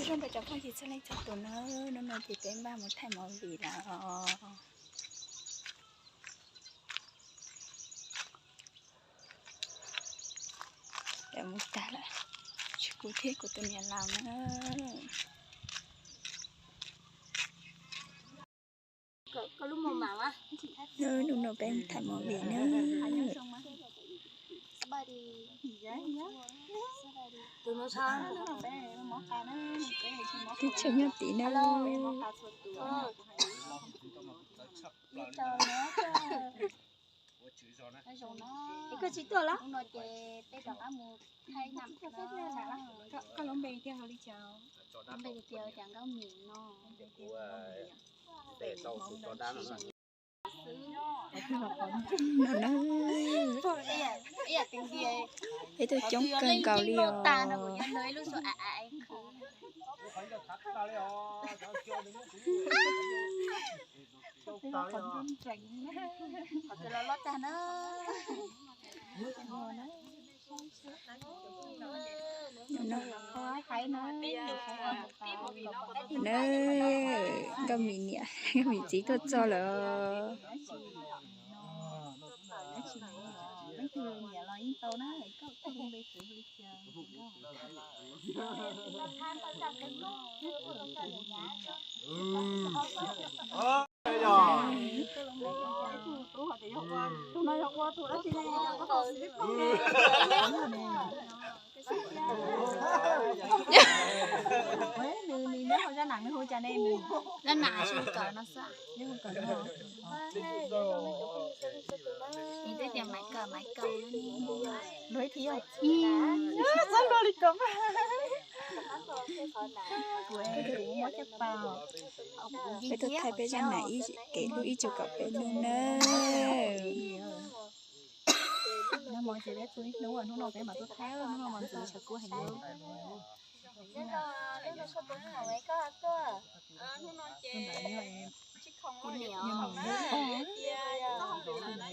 Nyob zoo cov phooj ywg txhua leej txhua tus na, hnub no ces peb npaj mus thaij movie lawm. Mus tag lawm, tshuav kuv thiab kuv tus niam laus na. Hnub no peb thaij movie na. Twb tseem nyob tid na. Koj lub npe tias hais li cas? Lub npe tias Nkauj Mim no. Peb tuaj coob kawg nkaus li os. Nkauj Mim niam Nkauj Mim txiv tuaj txog lawm. Nws nyob hauv zaj nam nws hu cas ne? Zaj nam tsis hu kawm no xwb. Nws twb tias Maiv Kawm, Maiv Kawm. Luag ib thiab. Txhob luag li ko. Kuv, kuv muab caj pas. Peb tuaj thaij peb zaj nam ib kev hlub ib txog kaum peb hnub na. Nag hmo ces peb txhua ib hnub, hnub no peb mam tuaj thaij, hnub no mas ntxim tshav kub heev li.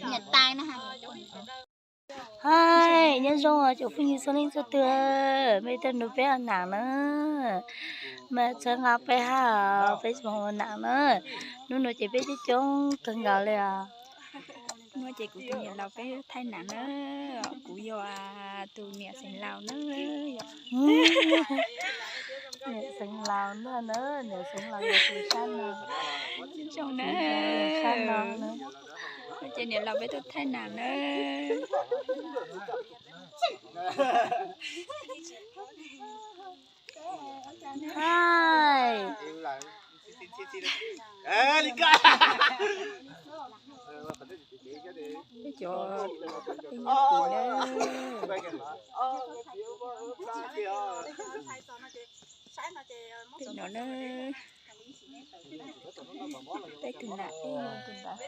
Niam tais na. Hais nyob zoo cov phooj ywg txhua leej txhua tus, peb tuaj nrog peb ua nam na. Mas txhawb nqa peb hab, peb tsis mus ua nam na. Hnub no ces peb coob coob kawg nkaus li os. Hnub no ces kuv tus niam laus peb thaij nam na. Kuv yog tus niam xeev laus na. Niam xeev laus na, niam xeev laus yog tus sab no. Zoo na. Sab no na. Ces niam laus peb tuaj thaij nam na. Hais. Peb cov, peb nyob tim na. Peb no na. Peb tus nam ej, tus ntawd.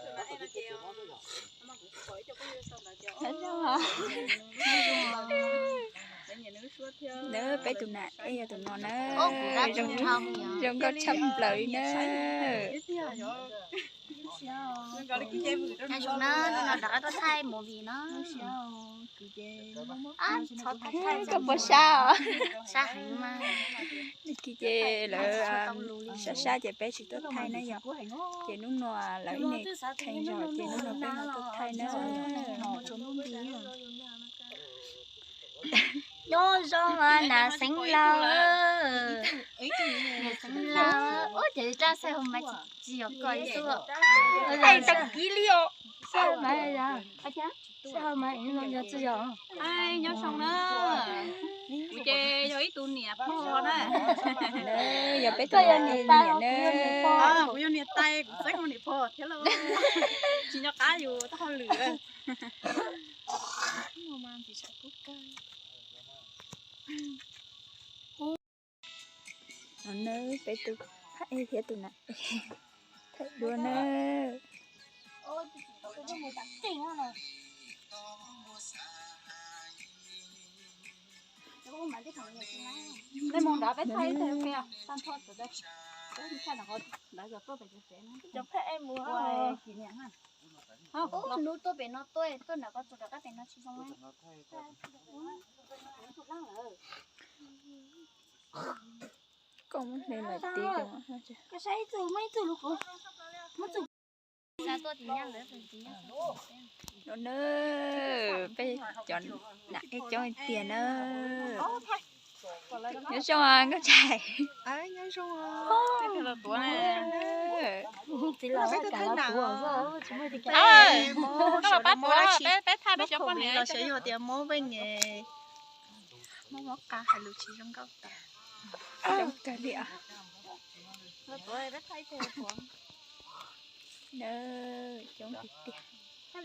Nws peb tus nam ej yog tus no na. Zoo nkauj tshaj plaws li na. Zoo na, no rov qab tuaj thaij movie no. Koj puas sab os? Sab heev mas. Ces lawv sab sab ces peb tsis tuaj thaij na yom. Ces hnub no lawv ib niag kheej zog ces hnub no peb mam tuaj thaij na. Nyob zoo mas nam xeev laus, niam xeev laus, ua ces rab xaij hauv mas tsis yog koj ib xub. Tag kis li os. Xaij hauv mas yog, xaij hauv mas yog tsis yog. Nyob zoo na, kuv ces yog ib tug niam pog na. Yog peb tug niam na. Kuv yog niam tais, kuv txeeb ua niam pog thiab lauj. Tsis nco qab yus tau hauj lwm. No na, peb tus phab ej thiab tus nam ej thaij dua na. Cov phab ej mus hnub tuaj pem no tuaj, tuaj nram qhov tsua rov qab pem no tsis zoo na. Pom muab hle lawm tib no na, peb cov nam ej coob tiag na. Nyob zoo nkauj tshaj. Peb pab tuav peb pab peb cov poj niam los xyov yog tias mob veej, mob mob qa hais lus tsis zoo nkauj tas. Coob kawg li os. Coob tiag tiag. Peb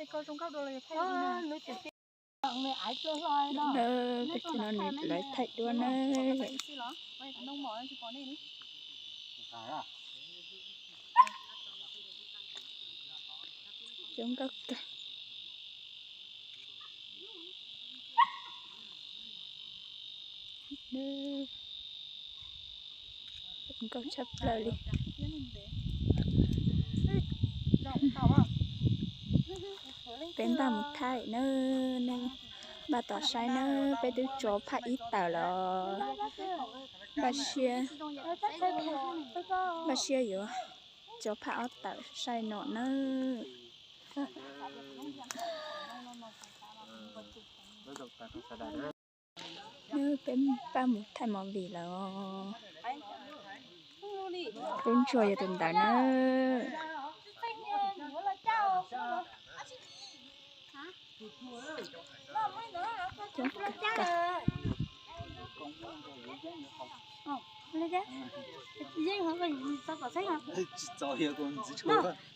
cov no lawv thaij duab na. Coob nkauj kawg. Nkauj tshaj plaws li. Peb npaj mus thaij na, nej npaj tos saib na, peb twb tso phaj ib tawm los npaj siab, npaj siab yuav tso phaj ob tawm saib no na. Peb npaj mus thaij movie lawm. Tub ntsuag yog tus ntawd na.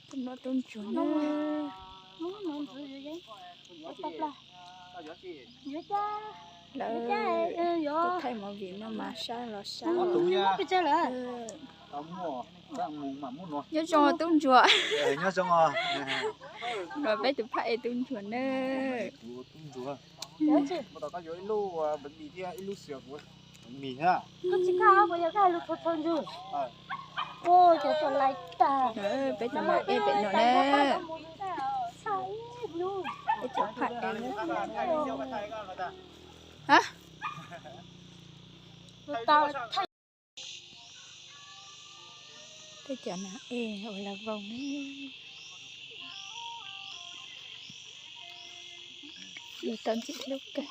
Tus no tub ntsuag na. Lawv thaij movie no mas sab los sab. Nyob zoo tub ntsuag. No peb tus phaj ej tub ntsuag na. Peb tus ma ej pem no na. Peb tus phaj ej. Peb cov nam ej ua lawv voos na. Yuav tau ntxim hlub kawg.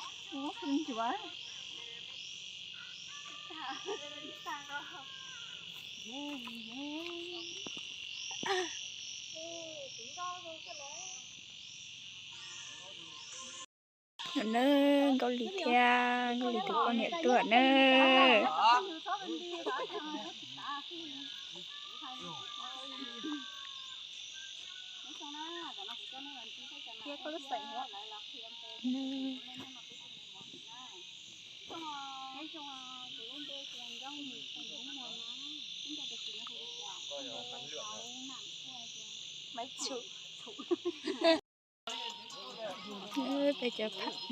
No na, Nkauj Lis thiab Nkauj Lis tus poj niam tuaj na. Peb cov phaj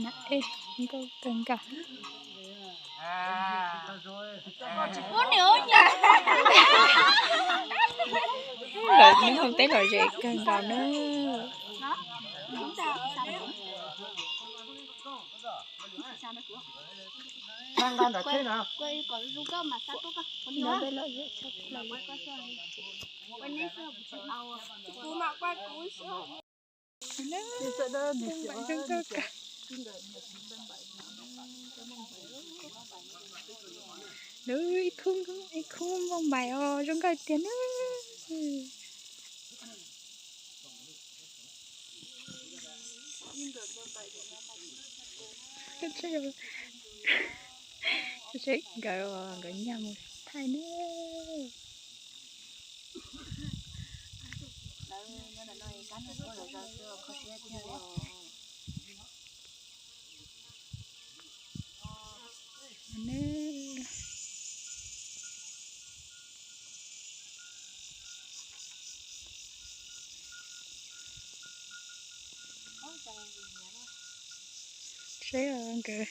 nam ej nkauj kawg nkaus. Lawv neb mus teb lom zem kawg nkaus na. Nws ib khub, ib khub npauj npaim os, zoo nkauj tiag na. Seb nkawd, nkawd nyag mus thaij na. Seb nkawd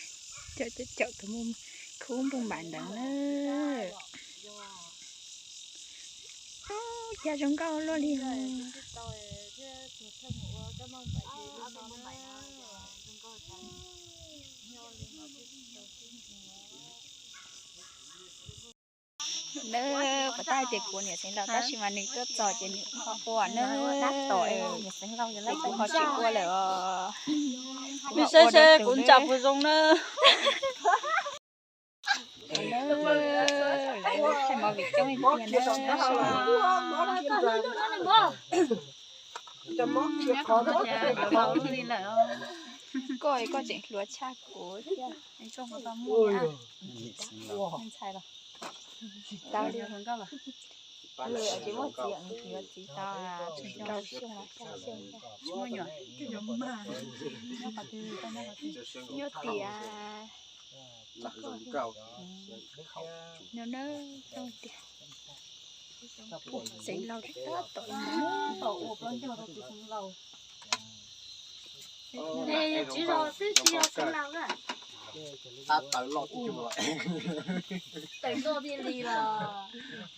caum caum tus mus khub npauj npaim ntawd na. Ub, cas zoo nkauj luaj li os. Nws puas tab hais tias kuv niam Xeev Laus tab sis mas nws tuaj txog ces nws ua nws dab tom es kuv ho tsis ua lawm os. Nws saib seb kuv ntsaj puas zoo na. Thaij movie coob tiag na. Koj, koj tseem hluas tshaj kuv thiab. Ntxhais los tau li. Tsis muaj txiv, yuav txiv tau rau xyoo los xya xyoo. Nyob tias no na, tias Xeev Laus tab tom Tsis yog xwb, tsis yog Xeev Laus na. Tab tawv loj tib cuag. Tawv loj tiag li los.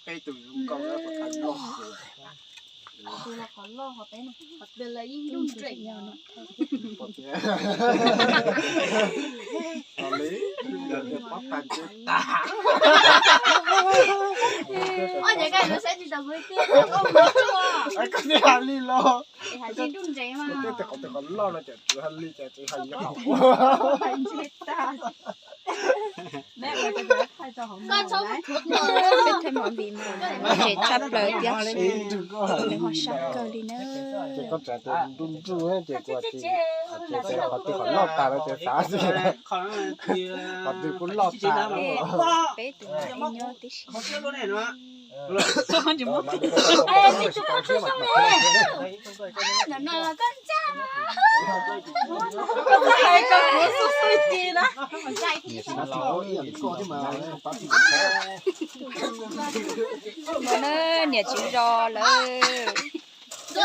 Peb tus zoo nkauj tawv loj. Tus los qhov loj qhov peb no, qhov twg los yeej nruj nreem no. Oj, ces koj yuav saib tsis tau kuv tiag, koj mus tsuj. Koj hais li los. Hais tsis nruj nreem mas. Kuv twb tias qhov twg qhov loj no ces tsis hais li ces tsis hais li. Koj txhob mus thuav koj. Peb thaij movie mas nws tshaj plaws thiab, nws ho sab kawg li na. Ces koj txawm tias nruj nruj ces kuv tias qhov twg qhov loj tas no ces xav xwb. Qhov twg kuj loj tas. Peb tus nyob tib si. Niam tswv zos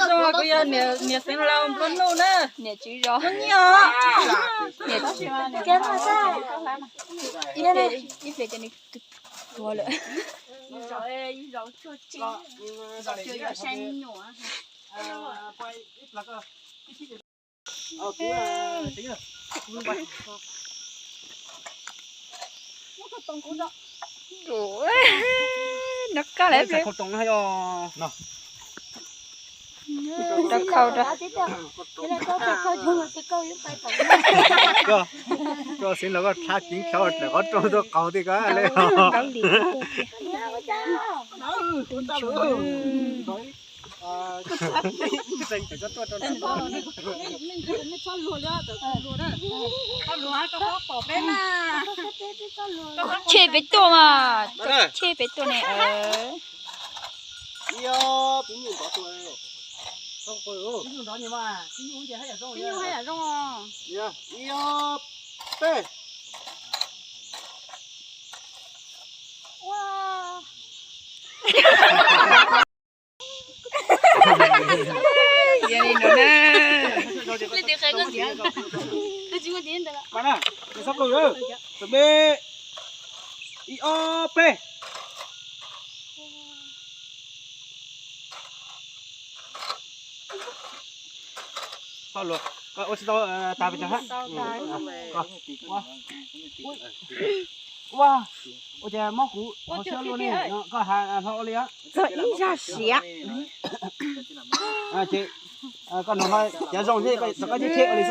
lawm. Kuv yog niam Xeev Laus nplua nuj na. Niam tswv zos. Ib pliag ces nws tuag lawm. Nov kaj lawm. Rau khau rau. Koj xeev los koj tshab ceev tshab dlawm qhov rooj tuaj qaug tej koj le. Cheb peb tuaj mas, cheb peb tuaj ne. Ib, peb. Ib, ob, peb. Ua tsis tau tas pes tsawg hab. Ua, ua cas mob kuv hauv siab luaj ne, koj hais hlo ua li. Txog ib zaj siav. Koj nug hlo cov zoo thiab, koj thiaj cheb ua li xwb mas.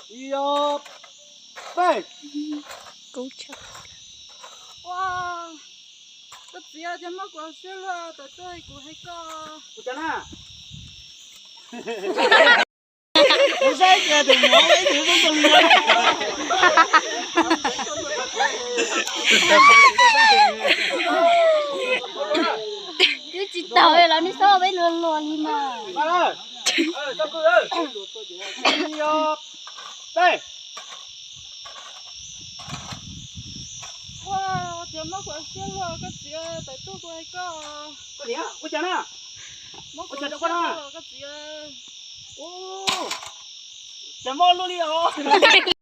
Ib, ob, peb. Kub tshaj. Ua, koj txiv, cas muab kuv siab luag tawm tuaj kuv hais koj. Kuv cov na. Kuv saib kiag tus muam ib tug zoo zoo luag. Twb tsis tau los nej txhob peb luag luag li mas. Dej. Ua, cas muab kuv siab luag koj txiv, tawm tuaj kuv hais koj. Koj niam, ua cas na? Muab kuv siab luag koj txiv. Cas mob luaj li os.